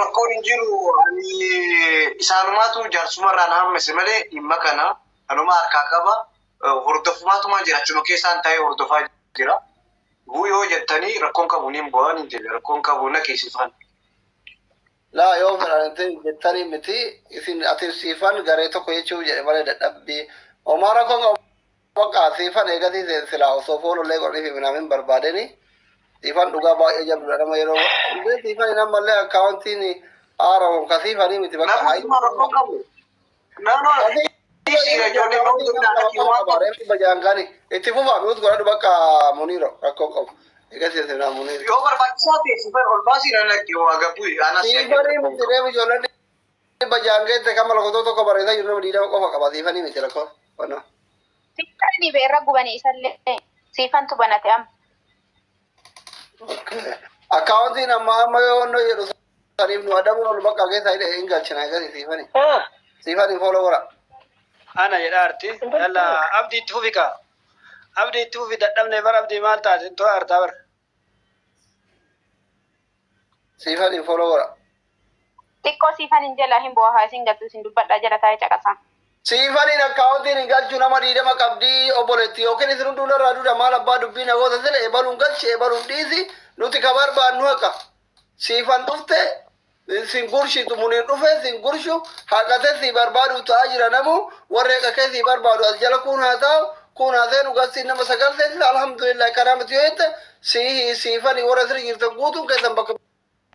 Rakkoon hin jiru. Ani isaanumaatu jaarsumarraa na hammise malee dhimma kana anuma harkaa qaba. Hordofumaatuma jira. Achuma keessaan taa'ee hordofaa jira. Bu'u yoo jettanii rakkoon qabu niin bu'aa niin deebi'a. Rakkoon qabu na keessifan. Laa yoo fedhan jettanii miti isin ati siifan garee tokko jechuuf jedhe malee dadhabbii. Homaa rakkoon qabu bakka siifan eegatii seensilaa osoo foolollee godhanii fi minaamin barbaadeni. Siifan dhugaa baay'ee jabduudha nama yeroo illee siifan hin ammallee akkaawuntiin haaramu ka siifanii miti bakka Nama rakkoon qabu. Naannoo ijoollee Bajaankaani itti fufaa mi'uus godhadhu bakka Muniiro rakkoon qabu. Eegas seensilaa Muniiro. Yoo barbaachisaa ta'e sifan ol baasii nan lakki yoo agabbuu anas. Siifanii miti reefu ijoolleen bajaankeette kan malakotoo tokko barreessaa jiru nama 20 qofa qaba siifanii miti rakkoon. Siifan beerra gubanii isallee siifantu banate amma. Akkaawuntiin amma amma yoo onnoo jedhu saniif nu adabuun ol bakka keessa hin galchina eegas siifanii. Siifanii fooloo godha. Ana jedha arti. Yalla abdii itti fufi kaa. Abdii itti fufi dadhabne bara abdii maal taate tola artaa bara. Siifanii fooloo godha. Xiqqoo siifan hin jala hin bu'aa isin galtu isin dubbadhaa jala taa'ee caqasaa. Siifaniin akkaawuntiin hin galchu nama 20 qabdii obboleetti yookiin isin hunduu narraa duudha maal abbaa dubbii nagoota sile ebaluun galchi ebaluun dhiisi nuti ka barbaannu haqa. Siifan dhufte sin gurshitu muniin dhufe sin gurshu haqate si barbaadu ta'aa jira namu warri haqa kee si barbaadu as jala kun haa ta'u kun haa seenu galsiin nama 9 seensisa alhamdulillah kanaa miti yoo jette sii siifanii warra sirri jirtan guutuun keessan bakka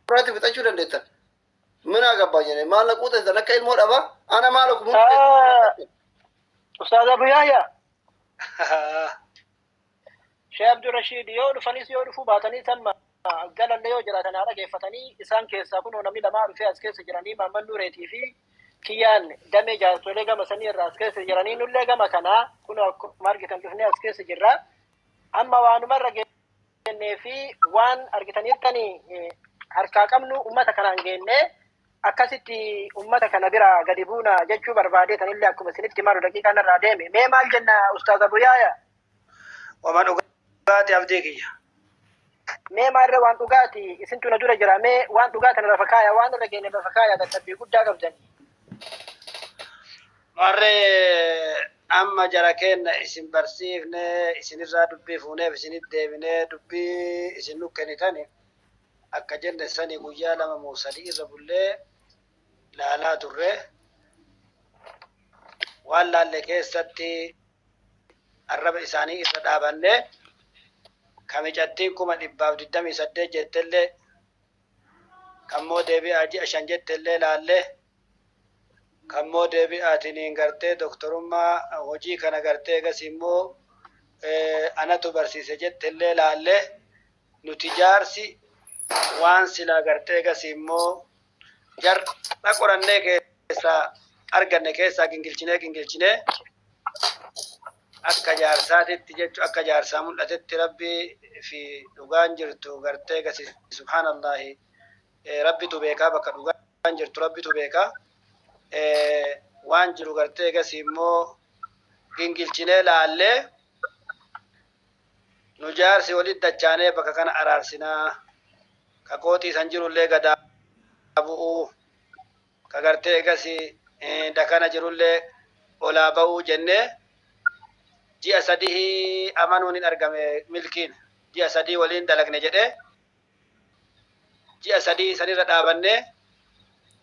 biraatti fixachuu dandeettan. Mina gabbaa jenne maal na quuteessan akka ilmoo dhaba ana maal akkuma. Ustaaz Abu Yahya. Sheekh Abdul Rashiid yoo dhufanis yoo dhufuu baatanis amma jalallee yoo jiraatan haa dhageeffatanii isaan keessaa kunoo namni lamaa dhufee as keessa jiranii Maamman Nuureetii fi Kiyyaan damee jaarsolee gama sanii irraa as keessa jiranii nullee gama kanaa kunoo akkuma argitan dhufnee as keessa jirra. Amma waanumarra geennee fi waan argitaniirtanii harkaa qabnu ummata kanaan geennee akkasitti ummata kana bira gadi buuna jechuu barbaadee tanillee akkuma isinitti malu daqiiqaan irraa deeme. Mee maal jenna Ustaaz Abu Yahya? Wama dhugaati abdii kiyya. Mee maalirra waan dhugaati isintu na dura jira mee waan dhugaa kana lafa kaaya waan irra geenne lafa kaaya dadhabbii guddaa qabdan. Warree amma jara kenna isin barsiifne isinirraa dubbii fuuneef isinit deebinee dubbii isin nu kennitani akka jenne sani guyyaa 2 moo 3 irra bullee laalaa turre waan laalle keessatti arraba isaanii irra dhaabanne kamicattiin 128,000 jettellee kammoo deebi'aa ji'a 5 jettellee laalle kammoo deebi'aatiniin gartee doktorummaa hojii kana gartee egas immoo anatu barsiise jettellee laalle nuti jaarsi waan silaa gartee egas immoo jarra qorannee keessaa arganne keessaa gingilchinee gingilchinee akka jaarsaatitti jechu akka jaarsaa mul'atetti rabbi fi dhugaan jirtu gartee gasi subhaanallahi rabbitu beekaa bakka dhugaan jirtu rabbitu beekaa waan jiru gartee gasi immoo gingilchinee laallee nu jaarsi walitti dachaanee bakka kana araarsinaa ka kootii san jirullee gadaa bu'uu ka gartee gasi dakana jirullee olaa ba'uu jennee ji'a 3 amanuun hin argame milkiin ji'a 3 waliin dalagne jedhee ji'a 3 sanirra dhaabannee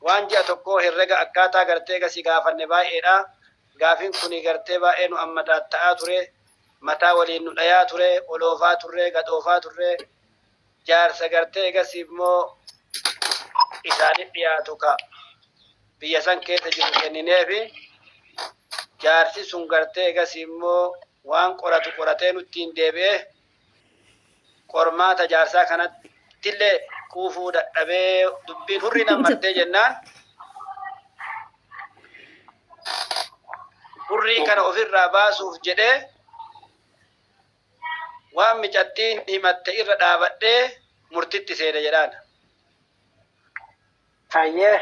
waan ji'a 1 herrega akkaataa gartee gasi gaafanne baay'eedha. Gaafin kuni gartee baay'ee nu amma ta'aa ture mataa waliin nu dhayaa ture oloofaa turre gadhoofaa turre jaarsa gartee gasi immoo isaaniif dhiyaatu ka biyya san keessa jiru kennineefi jaarsi sun gartee gasi immoo waan qoratu qoratee nutti hin deebi'e qormaata jaarsaa kanattillee kuufuu dadhabee dubbiin hurrii nammartee jennaan hurrii kana ofirraa baasuuf jedhee waan micattiin himatte irra dhaabadhee murtitti seene jedhaan. Hayyee.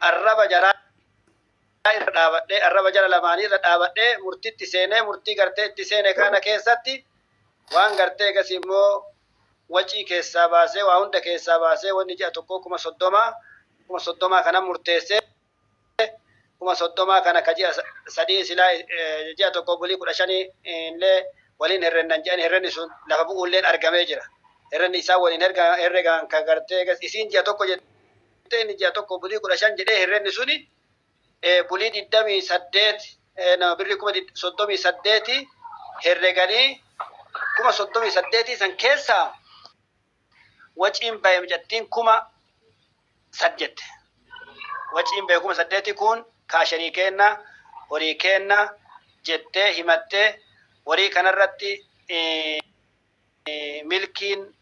Arraba jaraa irra dhaabadhee arraba jara lamaanii irra dhaabadhee murtitti seenee murtii gartee itti seene kana keessatti waan gartee gasi immoo Wacii keessaa baasee waa hunda keessaa baasee wanni ji'a tokkoo 30,000 30,000 kana murteessee 30,000 kana ka ji'a 3 silaa ji'a tokko bulii 15 illee waliin herrennan jedhan herrenni sun lafa bu'uulleen argamee jira. Herrenni isaa waliin herregaan ka gartee isiin ji'a tokko jettee inni ji'a tokko bulii 15 jedhee herrenni suni bulii 28 nama birrii 38,000 herreganii 38,000 san keessaa waciin bahe mucattiin 8,000 jette. Waciin bahe 8,000 kun kaasharii kenna horii kenna jettee himattee horii kanarratti milkiin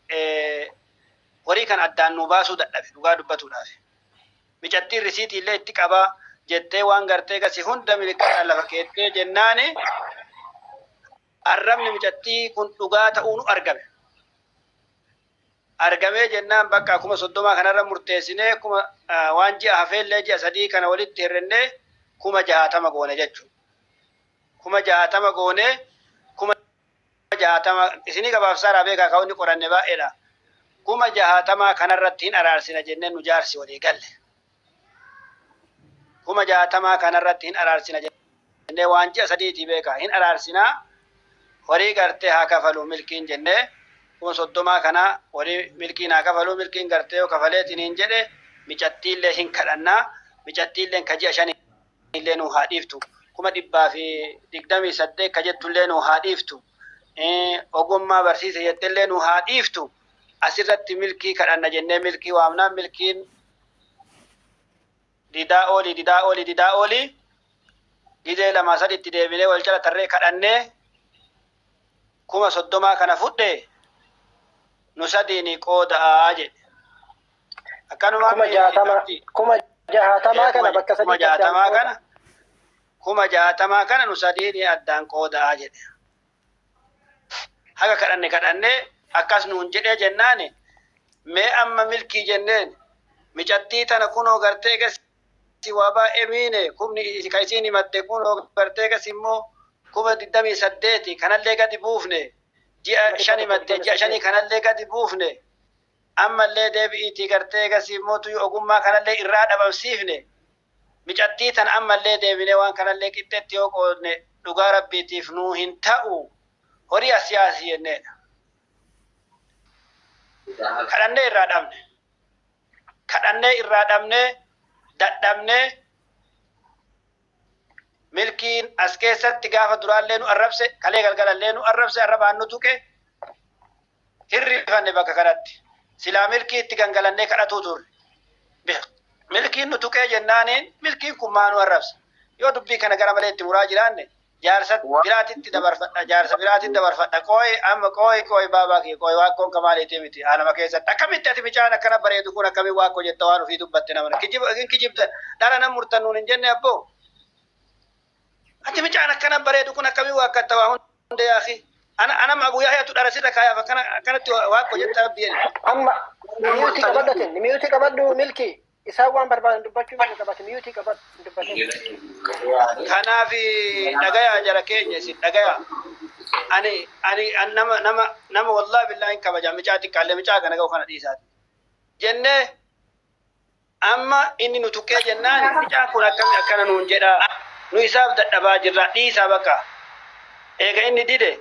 horii kan addaan nu baasuu dadhabe dhugaa dubbatuudhaaf. Micattiin risiitii illee itti qabaa jettee waan gartee gasi hunda milkaa'aa lafa keettee jennaani arrabni micattii kun dhugaa ta'uu nu argame. Argamee jennaan bakka 30,000 kanarra murteessinee kuma waan ji'a hafeellee ji'a 3 kana walitti herrennee 60,000 goone jechuudha. 60,000 goone 60,000 isinii gabaabsaadhaa beekaa kaa'onni qoranne baay'eedha. 60,000 kanarratti hin araarsina jennee nu jaarsi walii galle. 60,000 kanarratti hin araarsina jennee waan ji'a 3 beekaa hin araarsinaa horii gartee haa kafalu milkiin jennee 30,000 kana horii milkiin haa kafalu milkiin gartee yoo kafaleetiin hin jedhe micattiillee hin kadhannaa micattiillee ka ji'a 5 illee nu haa dhiiftu 128,000 ka jettullee nu haa dhiiftu ogummaa barsiise jettellee nu haa dhiiftu asirratti milkii kadhanna jennee milkii waamnaa milkiin didaa oolii didaa oolii didaa oolii gizee 2 3 itti deebinee wal jala tarree kadhannee 30,000 kana fudhe nu sadiini qoodaa jedhe. Akkanuma 60,000 kana bakka sadii 60,000 kana 60,000 kana nu sadiini addaan qoodaa jedhe. Haga kadhanne kadhannee akkas nuun jedhee jennaani mee amma milkii jenneen micattii tana kunoo gartee gasi waa baay'ee miine kumni ka isiin himatte kunoo gartee gasi immoo 28,000 kanallee gadi buufne ji'a 5 himatte ji'a 5 kanallee gadi buufne ammallee deebi'iitii gartee gasi immoo tuyu ogummaa kanallee irraa dhabamsiifne micattii tana ammallee deebinee waan kanallee qixxeetti yoo qoodne dhugaa rabbiitiif nuu hin ta'u horii asiyaasii jenneedha. Kadhannee irraa dhabne. Kadhannee irraa dhabne dadhabne milkiin as keessatti gaafa duraallee nu arrabse kalee galgalallee nu arrabse arrabaan nu tuqe hirrifanne bakka kanatti. Silaa milkii itti gangalannee kadhatuu turre. Milkiin nu tuqee jennaaniin milkiin kun maa nu arrabse. Yoo dubbii kana gara malee itti muraa jiraanne jaarsa biraatitti dabarfadha jaarsa biraatitti dabarfadha qooyi amma qooyi qooyi baabaa kee qooyi waaqoon kamaaliitii miti haalama keessatti akkamitti ati micaan akkana bareedu kun akkamiin waaqoo jetta waan ofii dubbatte nama kijibda dhala nam murtan nuun hin jenne abboo ati micaan akkana bareedu kun akkamiin waaqatta waa hunda yaaki ana ana abu yahya tu dara sirra kaayaaf akkana akkanatti waaqoo jetta rabbi jedhe. Amma miyuutii qabadhatin miyuutii qabadhu milkii isaan waan barbaadan dubbachuu mirga qabate miyuutii qabadhu dubbatin. Kanaaf dhagayaa jara keenya isin dhagayaa. Ani ani nama nama nama wallahi billahi hin kabaja micaa xiqqaallee micaa kana ga'u kana dhiisaati. Jennee amma inni nu tuqee jennaan micaan kun akkami akkana nuun jedhaa nu isaaf dadhabaa jirra dhiisaa bakka. Eega inni dide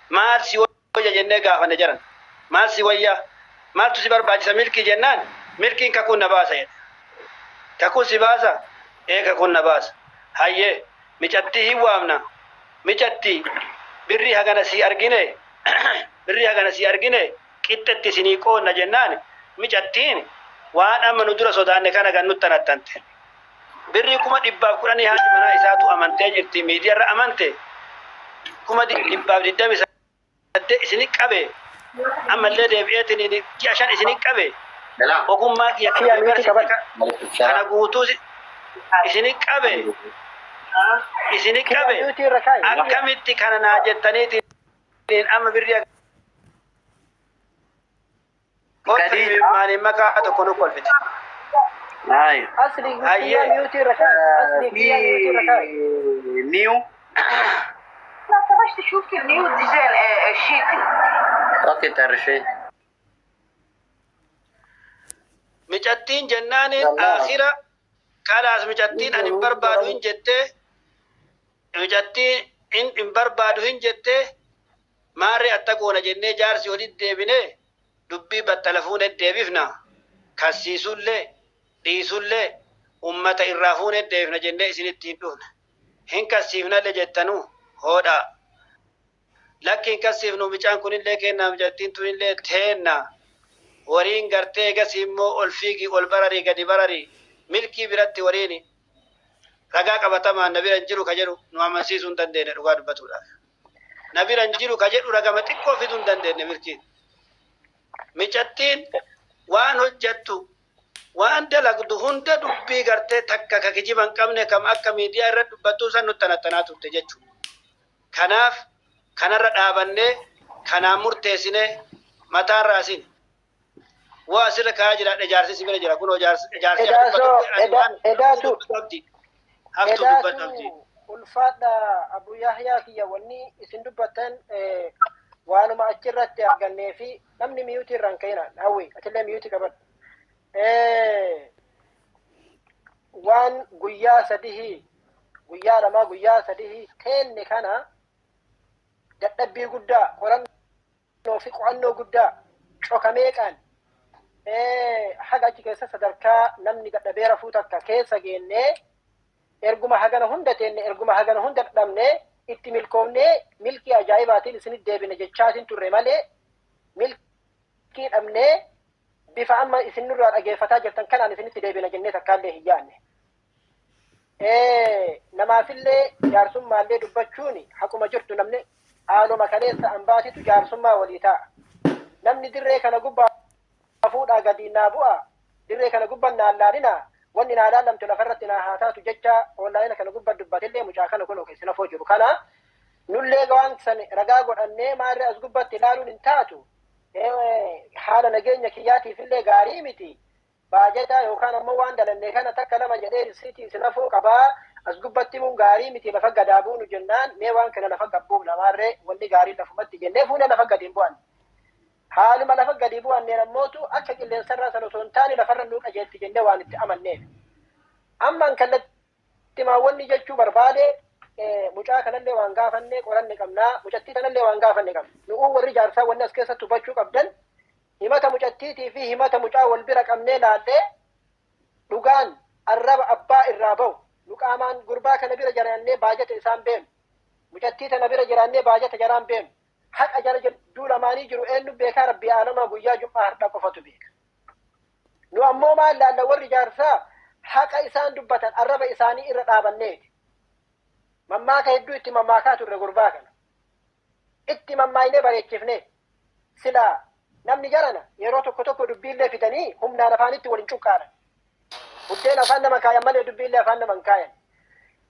maal si wayya jennee gaafanne jaran maal si wayya maaltu si barbaachisa milkii jennaan milkiin kakuun na baasa jedhe. Kakuun si baasa ee kakuun na baasa. Hayyee micattii hin waamna micattii birrii hagana si argine birrii hagana si argine qixxetti isinii qoonna jennaan micattiin waan amma nu dura sodaanne kana gan nutti anattante. Birrii 110,000 haati manaa isaatu amantee jirti miidiyaarra amante 128,000 isinii qabe ammallee deebi'eetiin ji'a 5 isinii qabe ogummaa kiyya kana guutuu isinii qabe isinii qabe akkamitti kana naa jettaniitiin amma birrii maaliin maqaa tokko nu kolfite. Asli kiyya miyuutii irra kaa'i. Asli kiyya miyuutii irra kaa'i. Niu. تشوف النيو ديزاين الشيتي اوكي تعرفين. Micattiin jennaaniin aakhira kalaas micattiin ani hin barbaadu hin jettee micattiin hin barbaadu hin jettee maarree atta goona jennee jaarsi walitti deebinee dubbii battala fuunee deebifna. Kassiisullee dhiisullee ummata irraa fuunee deebifna jennee isinitti hin dhufne. Hin kassiifnallee jettanuu hoodhaa. Lakki hin kassiifnu micaan kunillee kennaa micattiin tunillee teenna. Wariin gartee egasii immoo ol fiigii ol bararii gadi bararii milkii biratti wariin ragaa qabatamaan na bira hin jiru ka jedhu nu amansiisuu hin dandeenye dhugaa dubbatuudhaaf. Na bira hin jiru ka jedhu ragama xiqqoo fiduu hin dandeenye milkiin. Micattiin waan hojjettu waan dalagdu hunda dubbii gartee takka ka kijiba hin qabne kam akka miidiyaa irra dubbattuu san nutti anattanaa turte jechuudha. Kanaaf kanarra dhaabannee kanaan murteessinee mataan raasin. Waa asirra kaa'aa jira jaarsi si bira jira kunoo jaarsi haftuu dubbadhu abdii. Ulfaadha Abu Yahyaa kiyya wanni isin dubbattan waanuma achirratti argannee fi namni miyuutii irraan ka'ina hawwi atillee miyuutii qabadhu. Waan guyyaa sadihii guyyaa lamaa guyyaa sadihii teenne kana dadhabbii guddaa qorannoo fi qo'annoo guddaa cokameeqaan haga achi keessa sadarkaa namni dadhabee rafuu takka keessa geennee erguma hagana hunda teenne erguma hagana hunda dadhabnee itti milkoomnee milkii ajaa'ibaatiin isinit deebine jechaatiin turre malee milkii dhabnee bifa amma isin nurraa dhageeffataa jirtan kanaan isinitti deebina jennee takkaallee hin yaadne. Namaafillee jaarsummaallee dubbachuun haquma jirtu namni haaluma kaleessa ambaatitu jaarsummaa walii ta'a. Namni dirree kana gubbaa fuudhaa gadi naa bu'a. Dirree kana gubbaan naa laalina. Wanni naa laalamtu lafarratti naa haa taatu jecha onlaayina kana gubbaa dubbatillee mucaa kana kun keessa lafoo jiru. Kana nullee waan san ragaa godhannee maarree as gubbatti ilaaluun hin taatu. Haala nageenya kiyyaatiif illee gaarii miti. Baajata yookaan ammoo waan dalannee kana takka lama jedhee risiitii isin hafuu qabaa. As gubbatti mun gaarii miti lafa gadaa buunu jennaan mee waan kana lafa gabbuufna maarree wanni gaarii lafumatti jennee fuunee lafa gadi hin bu'an. Haaluma lafa gadi bu'anneen ammootu akka qilleensarraa sana osoo hin taane lafarra nuu qajeelti jennee waan itti amanneef. Ammaan kallattii maawwanni jechuu barbaade mucaa kanallee waan gaafanne qoranne qabnaa mucattii kanallee waan gaafanne qabna. Nu'uu warri jaarsaa wanni as keessatti hubachuu qabdan himata mucattiitii fi himata mucaa wal bira qabnee laallee dhugaan arraba abbaa irraa ba'u. Nu qaamaan gurbaa kana bira jiraannee baajata isaan beenu. Mucattii tana bira jiraannee baajata jaraan beenu. Haqa jara jidduu lamaanii jiru eenyu beekaa rabbii aalamaa guyyaa jum'aa har'a qofatu beeka. Nu ammoo maal laalla warri jaarsaa haqa isaan dubbatan arraba isaanii irra dhaabanneeti. Mammaaka hedduu itti mammaakaa turre gurbaa kana. Itti mammaayinee bareechifne. Silaa namni jarana yeroo tokko tokko dubbiillee fidanii humnaan afaanitti waliin cuqqaalan. Buddeen afaan nama kaayan malee dubbiillee afaan nama hin kaayan.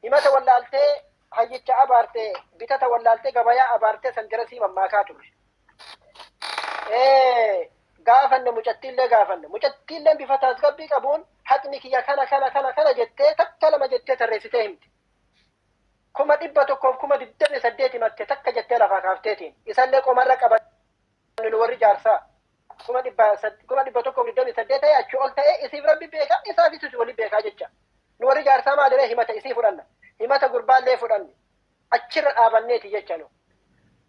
Himata wallaaltee hayyicha abaarte bitata wallaaltee gabayaa abaartee san garasii mammaakaa turre. Gaafanne mucattiillee gaafanne. Mucattiilleen bifa tasgabbii qabuun haqni kiyya kana kana kana kana jettee takka lama jettee tarreessitee himti. 128,000 himatte takka jettee lafaa kaafteetiin. Isallee qomarra qaban nu warri jaarsaa. 128,000 ta'e achi ol ta'e isiif rabbi beekaa isaafis wali beekaa jecha. Nu warri jaarsaa maaliree himata isii fudhanna. Himata gurbaallee fudhanne. Achirra dhaabanneeti jecha nu.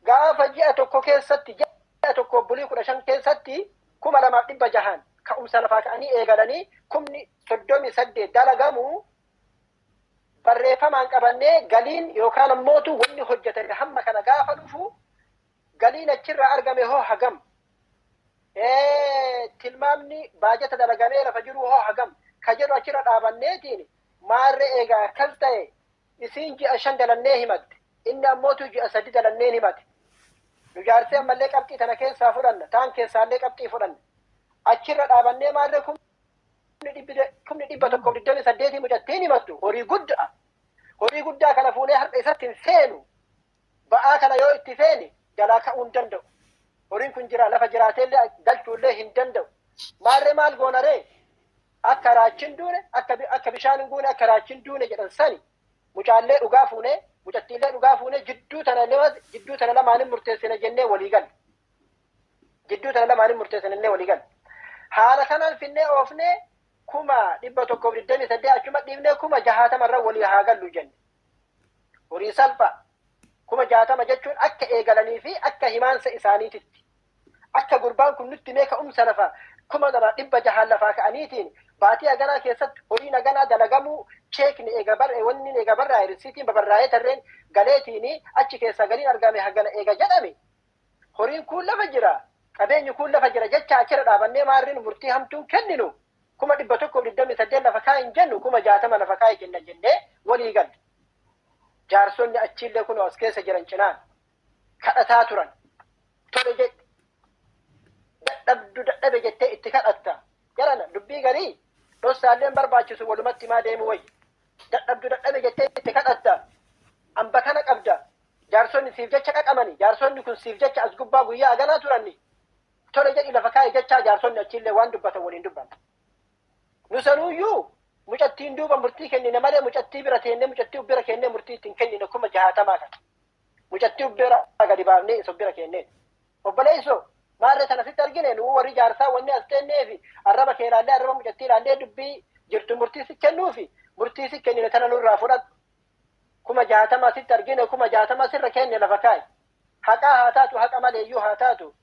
Gaafa ji'a tokko keessatti ji'a tokko bulii 15 keessatti 2,600 ka'umsa lafaa ka'anii eegalanii 38,000 dalagamu barreeffamaan qabannee galiin yookaan ammootu wanni hojjetame hamma kana gaafa dhufu galiin achirraa argame hoo hagam. Tilmaamni baajata dalagamee lafa jiru hoo hagam. Ka jedhu achirra dhaabanneetiin maarree eegaa akkas ta'e isiin ji'a 5 dalannee himatte. Inni ammootu ji'a 3 dalannee himate. Nu jaarsee ammallee qabxii tana keessaa fudhanna. Taan keessaallee qabxii fudhanna. Achirra dhaabannee maarree 128,000 mucattiin himattu horii guddaa. Horii guddaa kana fuunee harka isatti hin feenu. Ba'aa kana yoo itti feene jalaa ka'uu hin danda'u. Horiin kun jira lafa jiraateellee galchuullee hin danda'u. Maarree maal goonaree? Akka raachiin duune akka bishaan hin guune akka raachiin duune jedhan sani mucaallee dhugaa fuunee mucattiillee dhugaa fuunee jidduu tana lamaanin murteessina jennee walii galle. Jidduu tana lamaanin murteessina jennee walii galle. Haala kanaan finnee oofnee 128,000 achuma dhiibnee 60,000 irra walii haa gallu jenne. Horii salphaa 60,000 jechuun akka eegalanii fi akka himaansa isaaniititti. Akka gurbaan kun nutti mee ka'umsa lafa 2,600 lafaa ka'aniitiin baatii haganaa keessatti horiin haganaa dalagamuu cheekni eega barree wanni eega barraa'e risiitiin babarraa'ee tarreen galeetiin achi keessaa galiin argame hagana eega jedhame. Horiin kun lafa jira, qabeenyi kun lafa jira jecha achirra dhaabannee maarriin murtii hamtuun kenninu 128,000 lafa kaa'e hin jennu, 60,000 lafa kaa'e jenna jennee walii galle. Jaarsonni achiillee kun as keessa jiran cinaan kadhataa turan. Tole jedhe, dadhabdu dadhabe jettee itti kadhatta. Jarana dubbii garii dhossaalleen barbaachisu walumatti himaa deemu wayya. Dadhabdu dadhabe jettee itti kadhatta. Amba kana qabda. Jaarsonni siif jecha qaqamani. Jaarsonni kun siif jecha as gubbaa guyyaa haganaa turanni. Tole jedhi lafa kaa'e jechaa jaarsonni achiillee waan dubbatan waliin dubbanna. Nu sanuuyyuu mucattiin duuba murtii kennine malee mucattii bira teennee mucattii bira kennee murtii ittiin kennine 60,000 kana. Mucattii bira gadi baafnee isa bira kenneen. Obboleessoo, maarree sana sitti argine nu warri jaarsaa wanni as teenneefi arraba kee ilaallee arraba mucattii ilaallee dubbii jirtu murtii si kennuufi murtii si kennine tana nurraa fudhadhu. 60,000 sitti argine, 60,000 sirra kenne lafa kaa'i. Haqaa haa taatu, haqa maleeyyuu haa taatu.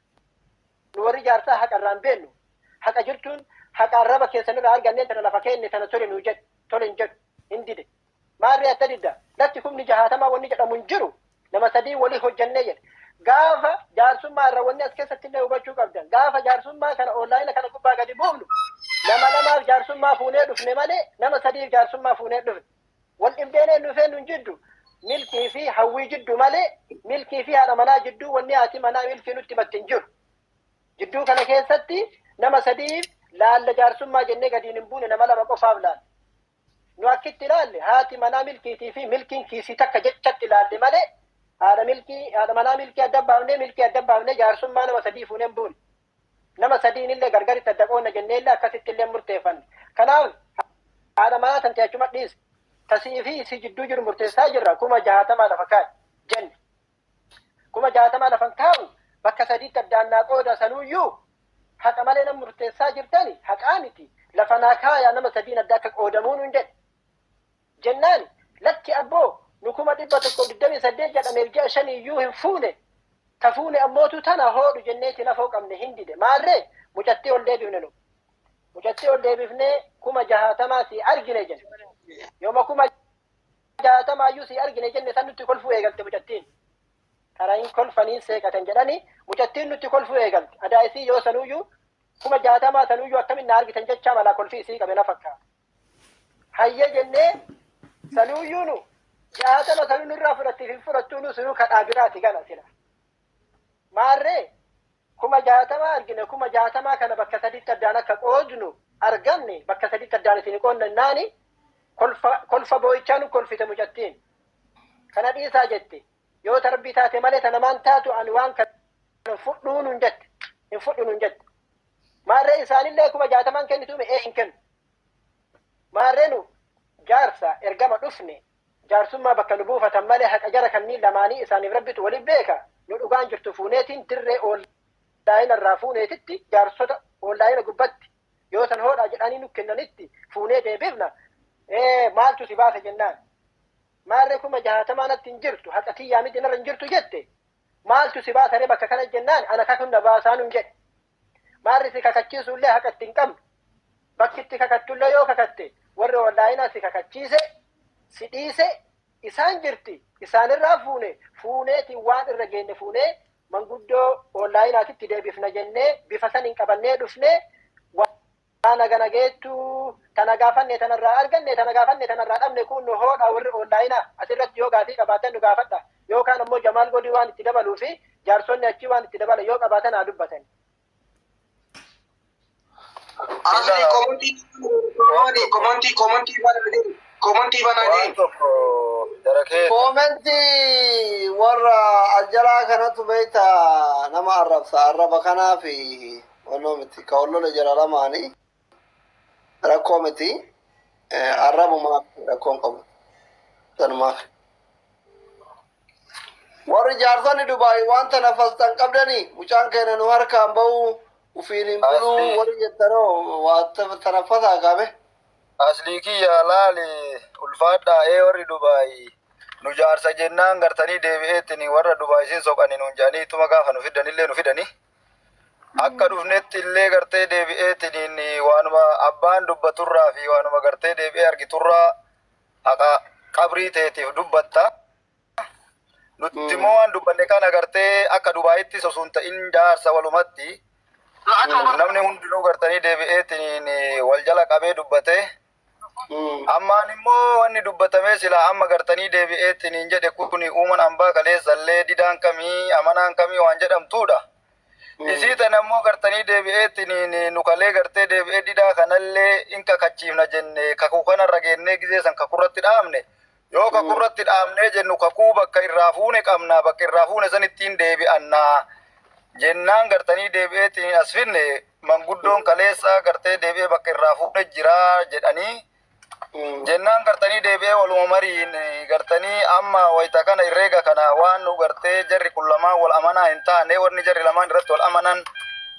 Nu warri jaarsaa haqa irraan beennu. Haqa jirtuun haqa arraba keessanirraa arganneen tana lafa kenne tana tole nuu jedhu, tole hin jedhu, hin dide. Maarree atta didda? Latti 60,000 wanni jedhamu hin jiru. Nama sadii walii hojjannee jedhe. Gaafa jaarsummaa irra wanni as keessatti illee hubachuu qabdan. Gaafa jaarsummaa kana onlaayina kana gubbaa gadi buufnu nama lamaaf jaarsummaa fuunee dhufne malee nama sadiif jaarsummaa fuunee dhufne. Wal dhibdeen dhufee nun jiddu Milkii fi Hawwii jiddu malee Milkii fi haadha manaa jidduu wanni haati manaa Milkii nutti himatte hin jiru. Jidduu kana keessatti nama sadiif laalla jaarsummaa jennee gadiin hin buune, nama lama qofaaf laalla. Nu akkitti ilaalle haati manaa Milkiitii fi Milkiin kiisii takka jechatti ilaalle malee haadha Milkii haadha manaa Milkii adda baafnee Milkii adda baafnee jaarsummaa nama sadii fuunee hin buune. Nama sadiin illee gargaritti adda qoonna jennee illee akkasitti illee murteeffanne. Kanaaf haadha manaa tan achuma dhiise. Tasii fi isii jidduu jiru murteessaa jirra, 60,000 lafa kaa'e jenne. 60,000 lafan kaa'u, bakka sadiitti addaan naa qooda, sanuuyyuu haqa malee nama murteessaa jirtani, haqaa miti, lafa naa kaayaa nama sadiin adda akka qoodamuu nuun jedhe. Jennaan lakki abboo, nu 128,000 jedhameef ji'a shaniyyuu hin fuune, ta fuune ammootu tana hoodhu jenneeti lafoo qabne, hin dide. Maarree mucattii ol deebifne nu. Mucattii ol deebifnee 60,000 si argine jenne. Yooma 60,000 si argine jenne san nutti kolfuu eegalte mucattiin. Karaa hin kolfaniin seeqatan jedhani mucattiin nutti kolfuu eegalte. Adaa isii yoo sanuyyuu 60,000 sanuyyuu akkamin na argitan jechaa malaa kolfii isii qabe na fakkaata. Hayya jennee sanuyyuu nu 60 sanuu nurraa fudhattiif hin fudhattuu nu sunuu kadhaa biraati gana sila. Maarree 60,000 argine, 60,000 kana bakka sadiitti addaan akka qoodnu arganne, bakka sadiitti addaan isin qoonnannaani kolfa kolfa boo'ichaa nu kolfite mucattiin. Kana dhiisaa jette. Yoo tarbii taate malee ta namaan taatu, ani waan kana fudhuu nun jette. Hin fudhu nun jette. Maarree isaanillee 60,000 kennitume ee hin kennu. Maarree nu jaarsa ergama dhufne jaarsummaa bakka nu buufatan malee haqa jara kanneen lamaanii isaaniif Rabbitu waliin beeka. Nu dhugaan jirtu fuuneetiin dirree onlaayina irraa fuuneetitti jaarsota onlaayina gubbatti yoo san hoodhaa jedhanii nu kennanitti fuunee deebifna. Ee maaltu si baase jennaan. Maarree 60,000 natti hin jirtu, haqa tiyyaa miti narra hin jirtu jette. Maaltu si baasaree bakka kana jennaan ana kakun na baasaa nun jedhe. Maarri si kakachiisullee haqa itti hin qabnu. Bakki itti kakattullee yoo kakatte warri onlaayinaa si kakachiise si dhiise isaan jirti, isaanirraa fuune fuuneetiin waan irra geenne fuunee manguddoo onlaayinaatitti deebifna jennee bifa san hin qabannee dhufnee waan hagana geettu tana gaafanne tanarraa arganne, tana gaafanne tanarraa dhabne. Kun nu hoodha, warri onlaayinaa asirratti yoo gaafii qabaatan nu gaafadha, yookaan ammoo Jamaal Godii waan itti dabaluu fi jaarsonni achii waan itti dabalan yoo qabaatan haa dubbatan. Asli komantii komantii komantii banaa deemu. Komantii banaa Waan deemu. tokko jara keessa. Koomentii warra aljalaa kanatu beekta nama arrabsa. Arraba kanaa fi wannoo miti. Ka wallola jara lamaanii rakkoo miti. Arrabumaaf rakkoon qabu. Sanumaaf. Warri jaarsonni Dubaay waan tana fastan qabdanii mucaan keenya nu harkaan bahu ufiin hin buluu Asli warri jettanoo waa tanaffasaa qabe. Aslii kiyya laali ulfaadhaa ee warri Dubaay nu jaarsa jennaan gartanii deebi'eettini warra Dubaay isin soqani nuun jedhanii ittuma gaafa nu fidanillee nu fidani. Akka dhufnetti illee gartee deebi'eettiniin waanuma abbaan dubbaturraa fi waanuma gartee deebi'ee argiturraa haqa qabrii teetiif dubbatta. Nuti immoo waan dubbanne kana gartee akka Dubaayittis osoo hin ta'in jaarsa walumatti namni hundinuu gartanii deebi'eettiniin wal jala qabee dubbate. Ammaan immoo wanni dubbatamee sila amma gartanii deebi'eettiniin jedhe kuni uuman hambaa kaleessallee didaan kamii amanaan kamii waan jedhamtuudha. Isii tana immoo gartanii deebi'eettiniin nu kalee gartee deebi'ee didaa kanallee in kakachiifna jenne kakuu kanarra geennee gizee san kakurratti dhaabne. Yoo kakurratti dhaabnee jennu kakuu bakka irraa fuune qabna, bakka irraa fuune san ittiin deebi'annaa. Jennaan gartanii deebi'eetiin as finne manguddoon kaleessa gartee deebi'ee bakka irraa fuune jira jedhanii. Jennaan gartanii deebi'ee waluma mariin gartanii amma wayita kana herreega kana waan nu gartee jarri kun lamaan wal amanaa hin taane, wanni jarri lamaan irratti wal amanan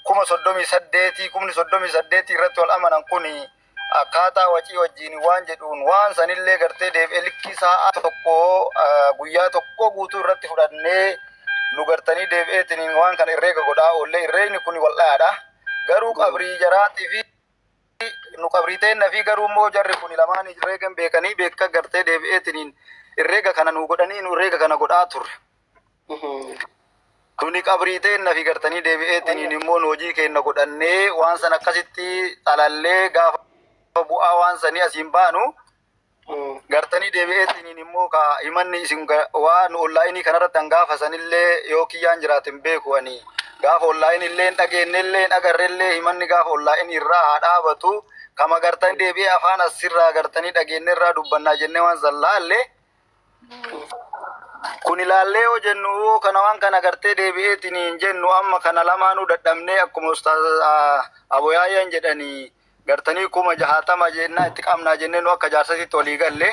38,000, 38,000 irratti wal amanan kuni akkaataa wacii wajjiin waan jedhuun waan sanillee gartee deebi'ee likkii sa'a tokko guyyaa tokko guutuu irratti fudhannee nu gartanii deebi'eetiin waan kana herreega godhaa oollee. Herreegni kun wal'aadha. Garuu qabrii jaraatii fi nu qabrii teenna fi garuu immoo jarri kun lamaan herreegan beekanii beeka gartee deebi'eetiin herreega kana nu godhanii nu herreega kana godhaa turre. Tuni qabrii teenna fi gartanii deebi'eetiin immoo nu hojii keenya godhannee waan san akkasitti xalallee gaafa bu'aa waan sanii asiin baanu gartanii deebi'eetiin immoo ka himanni isin waan onlaayinii kanarratti hangaafa sanillee yoo kiyyaan jiraate hin beeku ani. Gaafa onlaayinii illee hin dhageenye illee hin agarre illee himanni gaafa onlaayinii irraa haa dhaabatu, kama gartanii deebi'ee afaan asirraa gartanii dhageenye irraa dubbannaa jennee waan san laalle. Kun ilaallee yoo jennu yoo kana waan kana gartee deebi'eetiin hin jennu amma kana lamaanuu dadhabnee akkuma ustaaz Aboyaayyaan jedhanii gartanii 60,000 jennaa itti qabnaa jennee nu akka jaarsatitti walii galle.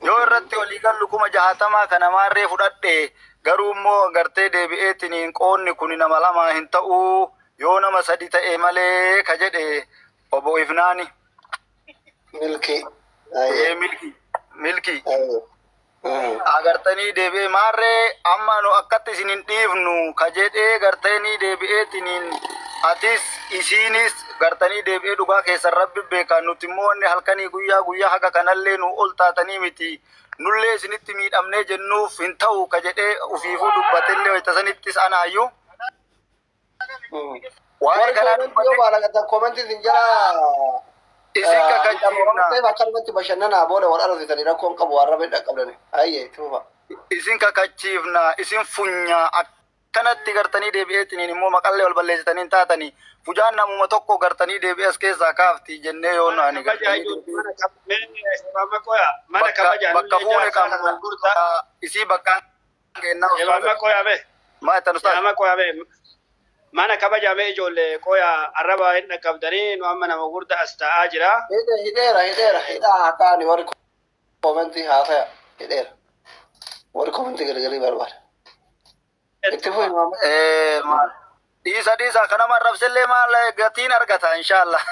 Yoo irratti walii gallu 60,000 kana maarree fudhadhe, garuu immoo gartee deebi'eetiin qoonni kun nama lama hin ta'uu, yoo nama sadi ta'e malee ka jedhe obbo Ifnaani. Milkii. Ee milki milki. Agartanii deebi'ee maarree amma nu akkatti isin hin dhiifnu ka jedhee gartanii deebi'eetiniin atis isiinis gartanii deebi'ee dhugaa keessan rabbi beeka, nuti immoo wanni halkanii guyyaa guyyaa haga kanallee nu ol taatanii miti, nullee isinitti miidhamnee jennuuf hin ta'u ka jedhee ufiifuu dubbatellee wayita sanittis anaayyuu. Waa'ee Warri kanaa koomentii yoo dubbate baala koomentii isin jala isin kakachiifna. Akkanumatti bashannanaa booda wal arrabsitanii rakkoon qabu waan rabbi dhaqqabdani. Ayyee tuufa. Isin kakachiifna, isin funya akkanatti gartanii deebi'eetiniin immoo maqallee wal balleessitanii hin taatanii fujaan namuma tokko gartanii deebi'ee as keessaa kaafti jennee yoo naani gartanii Mana bakka kabajaa bakka nullee fuune jaarsaa nama qabna gurguddaa. Isii bakka kennaa Imaama ustaaza qoyaa bee. maa jettan ustaaza? Imaama qoyaa bee. Mana kabajaa ijoollee qoyaa arraba hin dhaqqabdanii nu amma nama gurguddaa as taa'aa jira. Hidheera hidheera hidhaa haa ta'ani warri koomentii haa ta'an hidheera. Warri koomentii gargarii barbaada. Itti fufi maama. Maal dhiisa dhiisa kanama arrabsellee maal gatiin argata inshaallah.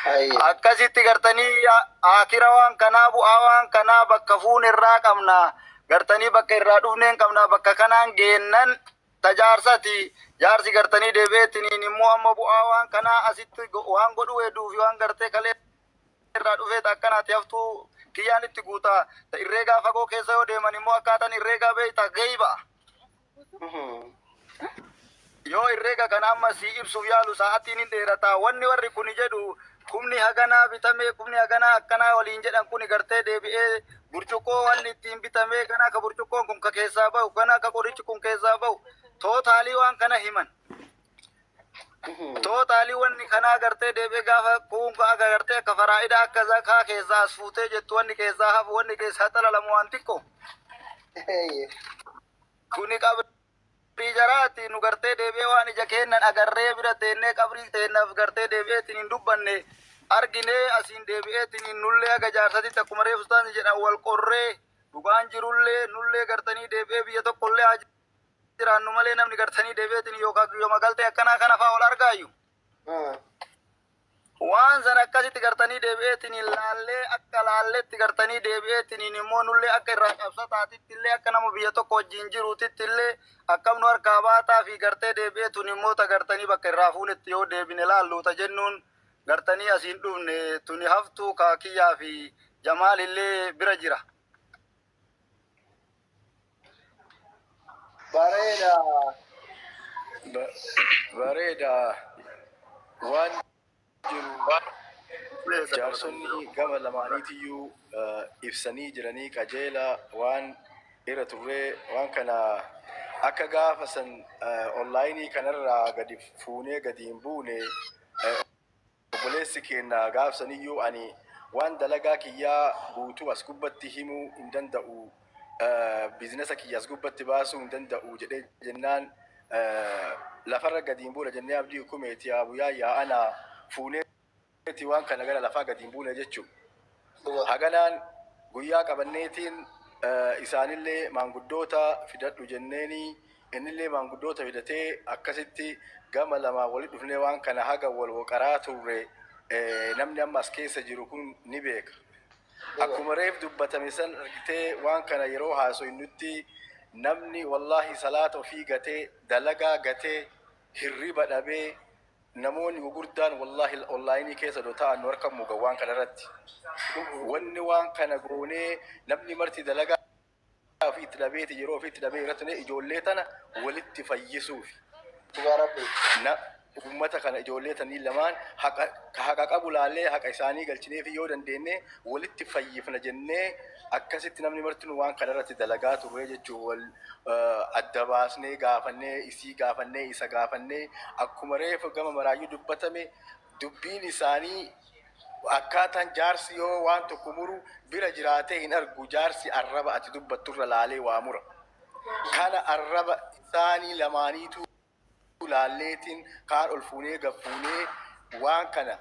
Ayyee. Akkasitti gartanii akira waan kanaa bu'aa waan kanaa bakka fuun irraa qabna, gartanii bakka irraa dhufneen qabna, bakka kanaan geennan tajaarsati jaarsi gartanii deebi'eetiniin immoo amma bu'aa waan kanaa asitti waan godhu hedduu fi waan gartee kalee irraa dhufeet akkanaati haftuu kiyyaan itti guutaa herreegaa fagoo keessa yoo deeman immoo akkaataan herreegaa beeyta geeyba. Yoo herreega kana amma si ibsuuf yaalu sa'aatiin hin dheerataa. Wanni warri kuni jedhu kumni haganaa bitamee kumni haganaa akkanaa waliin jedhan kuni gartee deebi'ee burcuqqoo wanni ittiin bitamee kana ka burcuqqoon kun ka keessaa bahu kana ka qorichi kun keessaa bahu tootaalii waan kana himan. Tootaalii wanni kanaa gartee deebi'ee gaafa kuun akka gartee akka faraa'ida akka zakaa keessaa as fuutee jettu wanni keessaa hafu wanni keessaa xalalamu waan xiqqoo. Kuni qabrii jaraati nu gartee deebi'ee waan ija keennan agarree bira teennee qabrii teennaaf gartee deebi'eetiin hin dubbanne arginee asiin deebi'eetiin nullee aga jaarsatitti akkuma reefu ustaazni jedhan wal qorree dhugaan jirullee nullee gartanii deebi'ee biyya tokkollee haa jiraannu malee namni gartanii deebi'eetiin yookaan guyyama galtee akkanaa kana fa'aa wal argaayyu. Waan sana akkasitti gartanii deebi'eetiin laallee akka laalleetti gartanii deebi'eetiin immoo nullee akka irraa qabsataatitti illee akka nama biyya tokko wajjin jiruutitti illee akkam nu harkaa baataa fi gartee deebi'eetun immoo ta gartanii bakka irraa fuunetti yoo deebine laalluuta jennuun gartanii asiin dhufne tuni haftuu kaakiyyaa fi Jamaal illee bira jira. Bareeda. Bareeda waan jiru jaarsonni gama lamaaniitiyyuu ibsanii jiranii qajeela waan irra turree waan kana akka gaafa san onlaayinii kanarraa gadi fuunee gadi hin buune obboleessi keenya gaafsaniyyuu ani waan dalagaa kiyyaa guutuu as gubbatti himuu hin danda'u, biizinasa kiyya as gubbatti baasuu hin danda'u jedhee jennaan lafarra gadi hin buune jennee abdii hukumeeti abuyyaa yaa'ana fuuneeti waan kana gara lafaa gadi hin buune jechuudha. Haganaan guyyaa qabanneetiin isaanillee maanguddoota fidadhu jenneeni innillee maanguddoota fidatee akkasitti gama lamaa walitti dhufnee waan kana haga wal waqaraa turre namni amma as keessa jiru kun ni beeka. Akkuma reef dubbatame san argitee waan kana yeroo haasoynutti namni wallaahi salaata ofii gatee dalagaa gatee hirriba dhabee namoonni gurguddaan wallaahi onlaayinii keessa doo ta'an nu harka mugan waan kana irratti. Wanni waan kana goonee namni marti dalagaa ofii itti dhabeeti yeroo ofii itti dhabee irratti ijoollee tana walitti fayyisuufi. Dhugaa rabbi. Na uummata kana ijoollee tanii lamaan haqa qabu laallee haqa isaanii galchinee fi yoo dandeenye walitti fayyifna jennee akkasitti namni martinuu waan kana irratti dalagaa turre jechuun wal adda baasnee gaafannee isii gaafannee isa gaafannee akkuma reefu gama maraayyuu dubbatame dubbiin isaanii akkaataan jaarsi yoo waan tokko muru bira jiraatee hin argu jaarsi arraba ati dubbatturra laalee waa mura. Kana arraba isaanii lamaaniitu laalleetiin kaan ol fuunee gad fuunee waan kana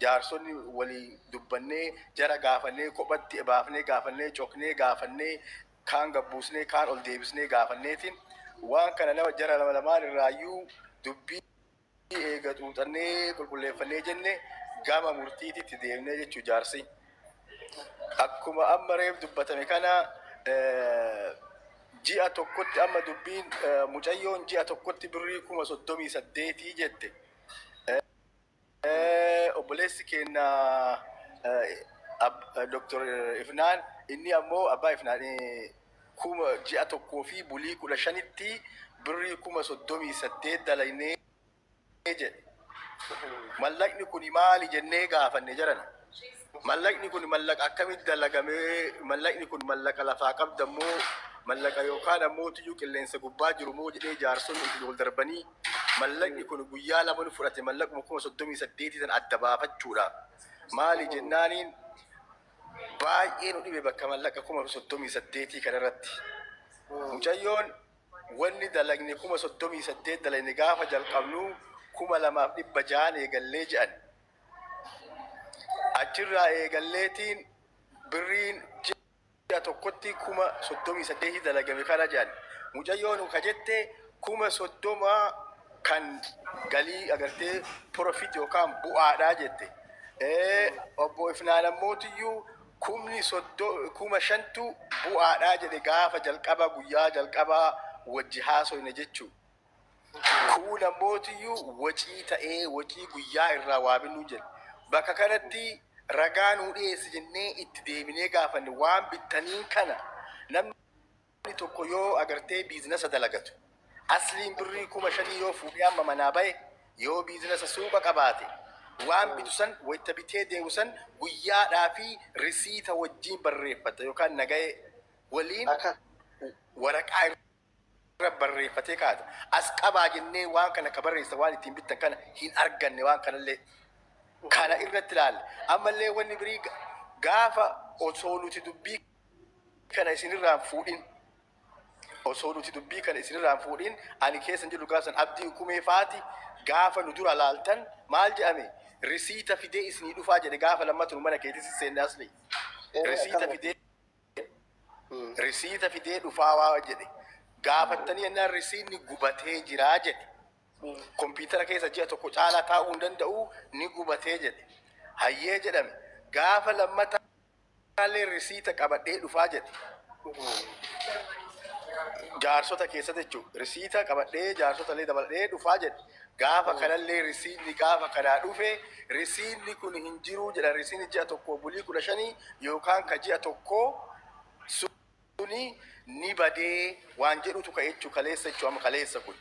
jaarsonni walii dubbannee jara gaafannee kophatti baafnee gaafannee coknee gaafannee kaan gabbuusnee kaan ol deebisnee gaafanneetiin waan kana nama jara lama lamaan irraayyuu dubbii eega xuuxannee qulqulleeffannee jenne gama murtiititti deemnee jechuu jaarsi. Akkuma amma reef dubbatame kana ji'a tokkotti amma dubbiin mucayyoon ji'a tokkotti birrii 38,000 jette. Obboleessi keenya Dr. Ifnaan inni ammoo abbaa Ifnaan kuma ji'a tokkoo fi bulii 15tti birrii 38,000 dalagnee jedhe. Mallaqni kun maali jennee gaafanne jarana. Mallaqni kun mallaqa akkamitti dalagamee mallaqni kun mallaqa lafaa qabdammoo mallaqa yookaan ammoo tuyyuu qilleensa gubbaa jiru moo jedhee jaarsonni itti ol darbanii mallaqni kun guyyaa lama nu fudhate mallaquma 38,000 san adda baafachuudha. Maali jennaaniin baay'ee nu dhibe bakka mallaqa 38,000 kanarratti. Mucayyoon wanni dalagne 38,000 dalagne gaafa jalqabnu 2,600 eegallee jedhan. Achirraa eegalleetiin birriin ji'a tokkotti 38,000 dalagame kana jedhan. Mucayyoon ka jette 30,000 kan galii agartee profit yookaan bu'aadhaa jette. Obbo Ifnaan ammootiyyuu 5,000tu bu'aadhaa jedhe gaafa jalqaba guyyaa jalqabaa wajji haasoyne jechuu. Kun ammootiyyuu wacii ta'ee wacii guyyaa irraa waa binnuu jedhe. Bakka kanatti ragaa nuu dhiyeessi jennee itti deebinee gaafanne waan bittaniin kana namni tokko yoo agartee biizinasa dalagatu asliin birrii 5,000 yoo fuudhee amma manaa bahe yoo biizinasa suuqa qabaate waan bitu san wayita bitee deemu san guyyaadhaa fi risiita wajjiin barreeffata yookaan nagahee waliin waraqaa irra barreeffatee kaata. As qabaa jennee waan kana ka barreessa waan ittiin bittan kana hin arganne waan kanallee. Kana irratti ilaalle. Ammallee wanni birii gaafa osoo nuti dubbii kana isinirraan fuudhin osoo nuti dubbii kana isinirraan fuudhin ani keessan jiru gaafa san abdii hukumee faati gaafa nu dura laaltan maal jedhame risiita fidee isinii dhufaa jedhe gaafa lammatu nu mana keetti seenne asli. Risiita fidee dhufaa waa jedhe gaafattanii jennaan risiinni gubatee jiraa jedhe. Kompiitara keessa ji'a tokko caalaa taa'uu hin danda'u, ni gubatee jedhe. Hayyee jedhame. Gaafa lammataallee risiita qabadhee dhufaa jedhe. Jaarsota keessatti jechuudha. Risiita qabadhee jaarsota illee dabaladhee dhufaa jedhe. Gaafa kanallee risiinni gaafa kanaa dhufe, risiinni kun hin jiruu jedha. Risiinni ji'a tokko bulii 15 yookaan ka ji'a tokkoo suni ni badee waan jedhutu ka'e jechuudha, kaleessa jechuudha, amma kaleessa kun.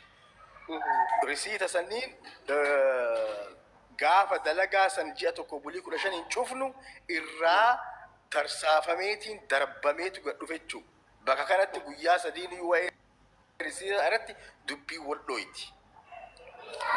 Risiita sanniin gaafa dalagaa san ji'a tokko bulii 15n cufnu irraa tarsaafameetiin darbameetu gad dhufe jechuudha. Bakka kanatti guyyaa sadiin iyyuu waa'ee risiita irratti dubbii wal dhooyti.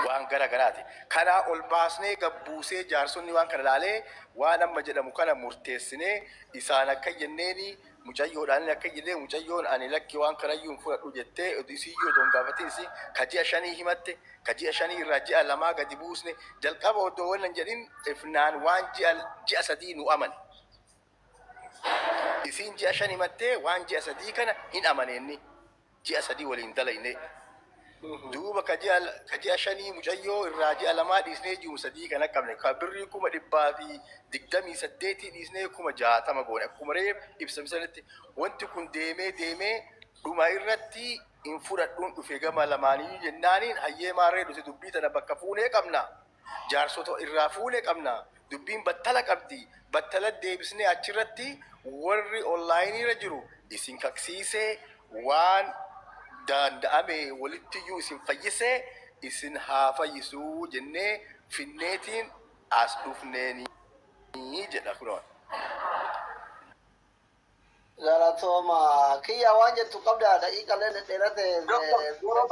Waan gara garaati. Kanaa ol baasnee gabbuusee jaarsonni waan kana laalee waan amma jedhamu kana murteessinee isaan akka jenneeni, mucayyoodhaan akka jennee, mucayyoon ani lakki waan kanayyuu hin fudhadhu jettee, isiyyuu otoo hin gaafatin isii ka ji'a 5 himatte, ka ji'a 5 irraa ji'a 2 gadi buusne. Jalqaba odoo wannan jedhin ifnaan waan ji'a 3 nu amane. Isiin ji'a 5 himattee waan ji'a 3 kana hin amaneenni. Ji'a 3 waliin dalayne. Duuba ka ji'a 5 mucayyoo irraa ji'a 2 dhiisnee ji'um 3 kana qabne. Ka birrii 128,000 dhiisnee 60,000 goone. Akkuma reef ibsamsanitti wanti kun deemee deemee dhuma irratti hin fudhadhuun dhufe gama lamaanii jennaaniin, hayyee maarree dhufe, dubbii tana bakka fuunee qabna. Jaarsota irraa fuunee qabna. Dubbiin battala qabdi. Battala deebisnee achirratti warri onlaayinii irra jiru isin kaksiisee waan danda'ame walittiyyuu isin fayyisee isin haa fayyisuu jennee finneetiin as dhufneeni jedha kunoo. Galatooma. Kiyya, waan jettu qabda, daqiiqalee dhedheerate. Doktor, yeroo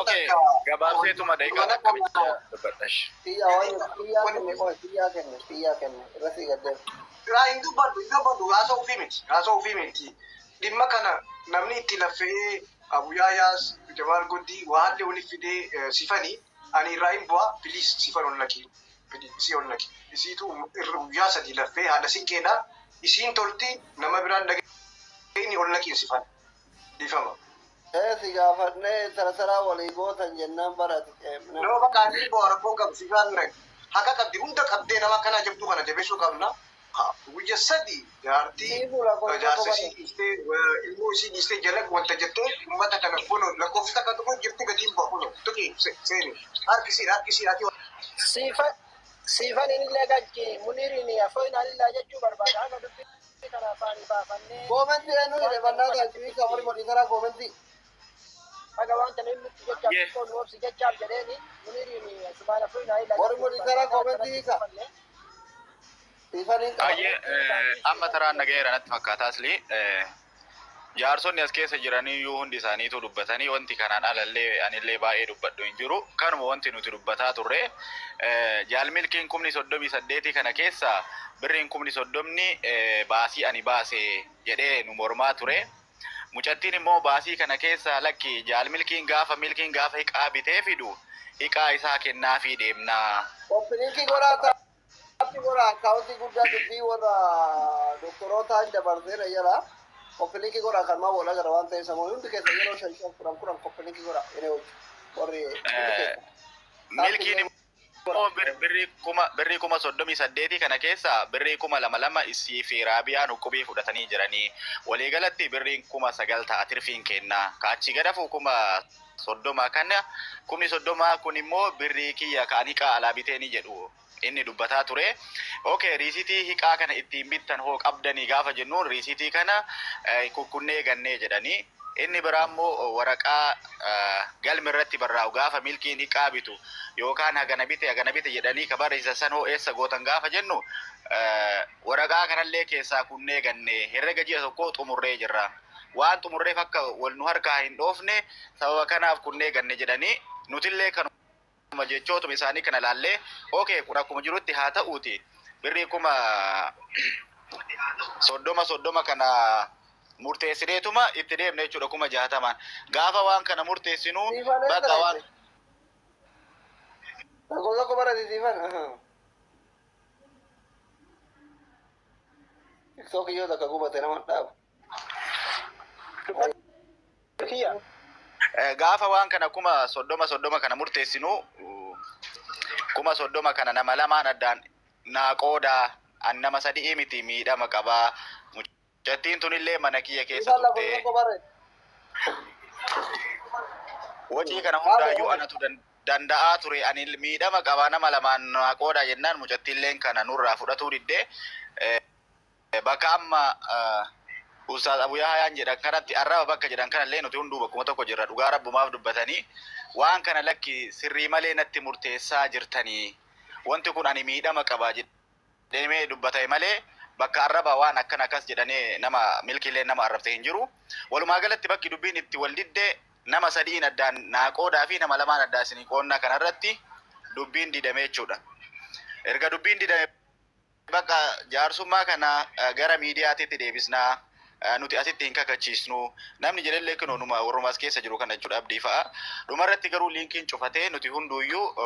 Okay, takka gabaabseetuma daqiiqaa takka bicha dubbadhash. Kiyya, waan jettu kiyyaa kenne, qoy, kiyyaa kenne, kiyyaa kenne irratti gaddeef. Raa hin dubbadhu, hin dubbadhu, haasa'uu fi miti, haasa'uu fi miti. Dhimma kana namni itti laffee Abuyaayaas, Jamaal Goddii waan waliif fidee sifanii ani irraa hin bu'aa, please sifan ol naqi. Isii ol naqi. Isiitu irra guyyaa 3 laffee haadha sinqeedha. Isiin tolti, nama biraan dhageenyi ol naqiin sifan. Dhiifama. Ee, si gaafannee tara taraa walii gootan jennaan barate. Nama bakka ani bu'aa rakkoo qabu sifan haqa qabdi, hunda qabdee nama akkanaa jabduu kana jabeessuu qabna. Guyya 3 jaartii jaarsa isii dhiistee, ilmoo isii dhiistee jala wanta jettee uummata kana kun lakkoofsa takka tokko jirti gadi hin bahu kun tuqi seeni harkisii harkisii ati. Siifan siifan illee galchi muniiriin afooyin alillaa jechuu barbaada haga dubbii kana afaanii baafannee. Koomentii eenyu hidhe bannaa galchii ka warri modii koomentii. Haga waan kana inni nutti jechaaf xiqqoo nu obsi jechaaf jedheeni muniiriin sumaan afooyin alillaa. Warri modii koomentii hiika. Siifaniin qaba. Baay'ee amma taraan nagayeera natti fakkaata asli. Jaarsonni as keessa jiraniyyuu hundi isaaniitu dubbatanii, wanti kanaan alallee anillee baay'ee dubbadhu hin jiru. Kanuma wanti nuti dubbataa turre, jaalmilkiin 38,000 kana keessa birriin 30,000 baasii ani baase jedhee nu mormaa ture. Mucattiin immoo baasii kana keessa lakki, jaalmilkiin gaafa milkiin gaafa hiqaa bitee fidu hiqaa isaa kennaafii deemnaa. Copy link godhaa, tap godhaa, akkaawuntii guddaa dubbii warra doktorootaa hin dabarseera jala. Copy link godhaa, kan maa wal agarra waan ta'eef sammuu hundi keessa yeroo shan shan kudhan kudhan copy link godhaa inni hojii warri hundi keessa. Milkiin immoo birrii 38,000 kana keessa birrii 2,000 isii fi Raabiyaan huqubii fudhatanii jiranii. Waliigalatti birriin 9,000 ta'a tirfiin kennaa. Kaachi gadafu 30,000 kana, 30,000 kun immoo birrii kiyya ka'anii hiqaa alaa biteeni jedhu inni dubbataa ture. Okay, riisitii hiqaa kana ittiin bittan hoo qabdanii gaafa jennuun, riisitii kana kukkunnee gannee jedhanii. Inni biraa immoo waraqaa galmi irratti barraa'u gaafa milkiin hiqaa bitu yookaan hagana bite hagana bite jedhanii ka barreessan san hoo eessa gootan gaafa jennu, waraqaa kanallee keessaa kunnee gannee, herrega ji'a tokkoo xumurree jirra. Waan xumurreef akka wal nu harkaa hin dhoofne sababa kanaaf kunnee ganne jedhanii, nutillee kanuma jechootuma isaanii kana laallee, okay, kun akkuma jirutti haa ta'uuti, birrii 30,000 30 kana murteessineetuma itti deemne jechuudha 60,000n. Gaafa waan kana murteessinu bakka waan Tokko tokko barate siifan. TikTok yoo takka gubate nama dhaabu. Kiyya. Gaafa waan kana 30,000 30 kana murteessinu, 30,000 kana nama lamaan addaan naa qoodaa, an nama sadii miti, miidhama qabaa. Mucattiin tunillee mana kiyya keessa Isaan lafa turte. tokko bare. Wacii kana hundaayyuu anatu danda'aa ture. Ani miidhama qabaa, nama lamaan naa qoodaa jennaan mucattiilleen kana nurraa fudhatuu diddee, bakka amma Ustaaz Abu Yahyaan jedhan kanatti arraba bakka jedhan kanallee nuti hunduu bakkuma tokko jirra. Dhugaa rabbumaaf dubbatanii waan kana lakki sirrii malee natti murteessaa jirtanii, wanti kun ani miidhama qabaa jedhamee dubbatame malee bakka arraba waan akkana akkas jedhanii nama milkiilee nama arrabse hin jiru. Walumaa galatti bakki dubbiin itti wal didde nama sadiin addaan naa qoodaa fi nama lamaan addaan isinii qoonnaa kanarratti dubbiin didame jechuudha. Erga dubbiin didame bakka jaarsummaa kana gara miidiyaatitti deebisnaa, nuti asitti hin kakachiisnu namni jedhellee kunoo numa warrumaas keessa jiru kana jechuudha, Abdii fa'a. Dhumarratti garuu liinkiin cufatee nuti hunduuyyuu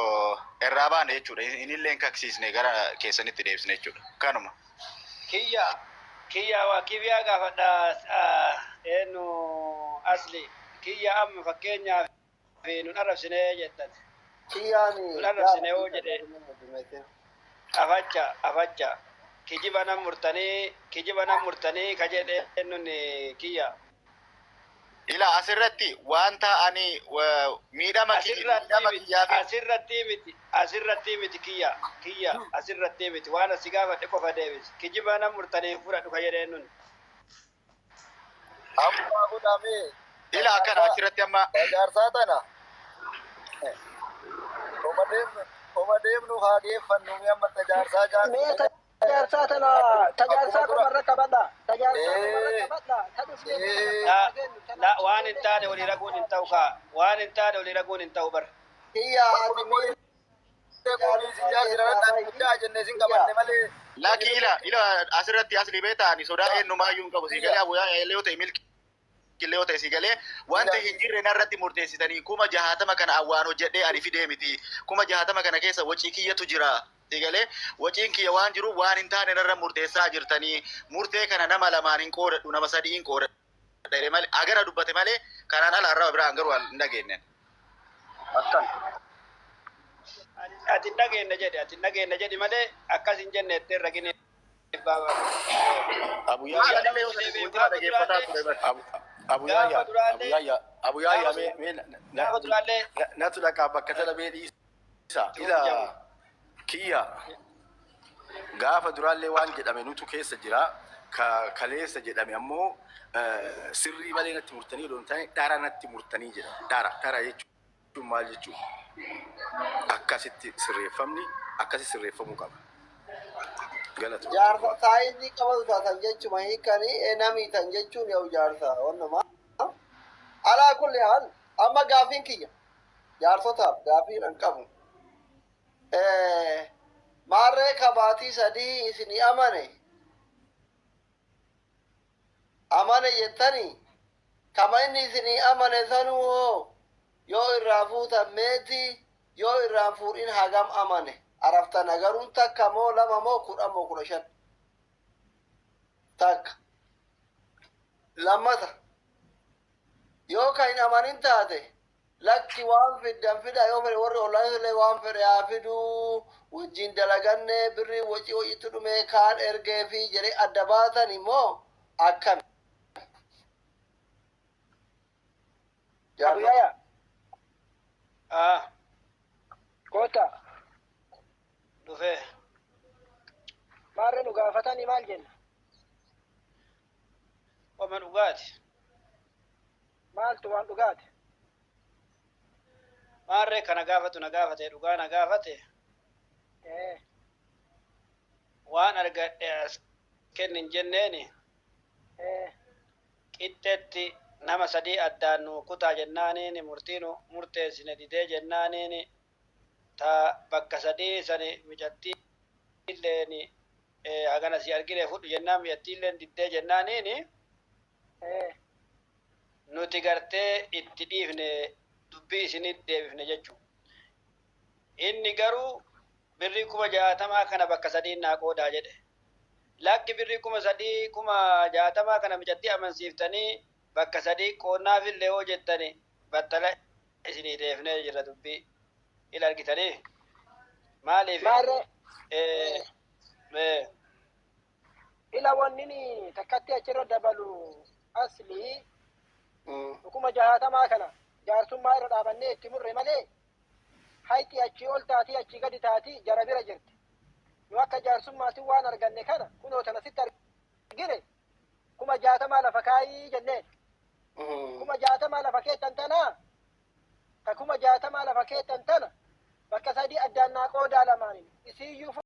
irraa baane jechuudha. Inillee hin kaksiisne, gara keessanitti deebisne jechuudha. Kanuma. Kiyya kiyya waa kiyyaa gaafadha, eenyu asli kiyya amma fakkeenyaaf nun arrabsinee jettan. Kiyyaani. Nun arrabsine yoo jedhe afacha afacha kijiba nan murtanii, kijiba nan murtanii ka jedhe nun kiyya. Ila asirratti wanta ani miidhama Asirratti miidhama miti kiyyaa fi asirratti miti, asirratti miti, kiyya kiyya asirratti miti, waan asi gaafadhe qofa deebis, kijiba nan murtanii fudhadhu ka jedhe nun. Amma godhamee. Ila akkana achirratti amma Jaarsaa tana. Oma deemnu, oma deemnu haa geeffannu, mi amma tajaarsaa Mee jaarsaa. tajaarsaa tana tajaarsaa qomarra qabadha. Tajaarsaa qomarra qabadha. Ta dhufnee La la, waan hin taane walii raguun hin ta'u kaa, waan hin taane walii raguun hin ta'u bar. Kiyya ati mee Jennee sin qabanne malee. Laki ila ila asirratti asli beektaa, ani sodaa eenyumaayyuu hin qabu, si galee abuyaa yoo ta'e milki illee yoo ta'e si galee wanta hin jirre narratti murteessitanii 60,000 kana awwaan hojjedhee ani fidee miti, 60,000 kana keessa wacii kiyyatu jira, si galee waciin kiyya waan jiru waan hin taane narra murteessaa jirtanii, murtee kana nama lamaan hin qoodadhu, nama sadii hin qoodadhu malee agara dubbate malee kanaan ala arraba biraan garuu hin dhageenye. Akkan. Ati hin dhageenye jedhe, ati hin dhageenye jedhi malee akkas hin jenne ettee ragine baaba. Abu Yahya. Dhaggeeffataa ture bara. Abu Yahya, Abu Yahya, Abu Yahya, mee mee Gaafa duraallee natu dhaqaa bakka tana mee dhiisa. Ila kiyya gaafa duraallee waan jedhame nutu keessa jira. Ka kaleessa jedhame ammoo sirrii malee natti murtanii odoo hin taane dhara natti murtanii jedha. Dhara dhara jechuun maal jechuudha? Akkasitti sirreeffamni akkasi sirreeffamuu qaba. Galatu. Jaarsa saayizii qabatu taatan jechuma hiikanii namii tan jechuun yoo jaarsa onnuma. Alaa kulli haal amma gaafiin kiyya jaarsotaaf gaafiin an qabu. Maarree kabaatii sadii isinii amane amane jettanii, kama inni isinii amane sanuu hoo yoo irraa fuutan meeti, yoo irraa fuudhin hagam amane araftan agaruun, takka moo lama moo 10 moo 15? Takka lammata yoo ka hin amanin taate lakki waan fiddan fida, yoo fedhe warri ollaan illee waan fedhe haa fiduu, wajjin dalaganne birrii wacii ho'itti dhume kaan ergee fi jedhee adda baatan immoo akkami? Abu Yahya Ah, koota. Dhufee. Maarree nu gaafatanii maal jenna? Oma dhugaati. Maaltu waan dhugaati? Maarree kana gaafatu na gaafate, dhugaa na gaafate, waan argadhe as kennin jenneeni, qixxeetti nama sadii addaan nu kutaa jennaaniin murtii nu murteessine didee jennaaniin ta bakka sadii sani micattii illeen hagana si argine fudhu jennaan micattii illeen diddee jennaaniin nuti gartee itti dhiifne, dubbii isinit deebifne jechuudha. Inni garuu birrii 60,000 kana bakka sadiin naa qoodaa jedhe. Lakki birrii 3,000 60,000 kana micattii amansiiftanii bakka sadii qoonnaafillee yoo jettani Battala isinii deefnee jirra dubbii ila argitanii maaliif Maarree eh, ila wanni takkatti achirra dabalu aslii 60,000 kana jaarsummaa irra dhaabannee itti murre malee hayxii achii ol taatii achii gadi taatii jara bira jirti. Nu akka jaarsummaatiin waan arganne kana kunoo tana sitti argine 60,000 lafa kaayii jenneen. 60,000 lafa keettan tanaa ka 60,000 lafa keettan tana bakka sadii addaan naa qoodaa lamaaniin isiiyyuu.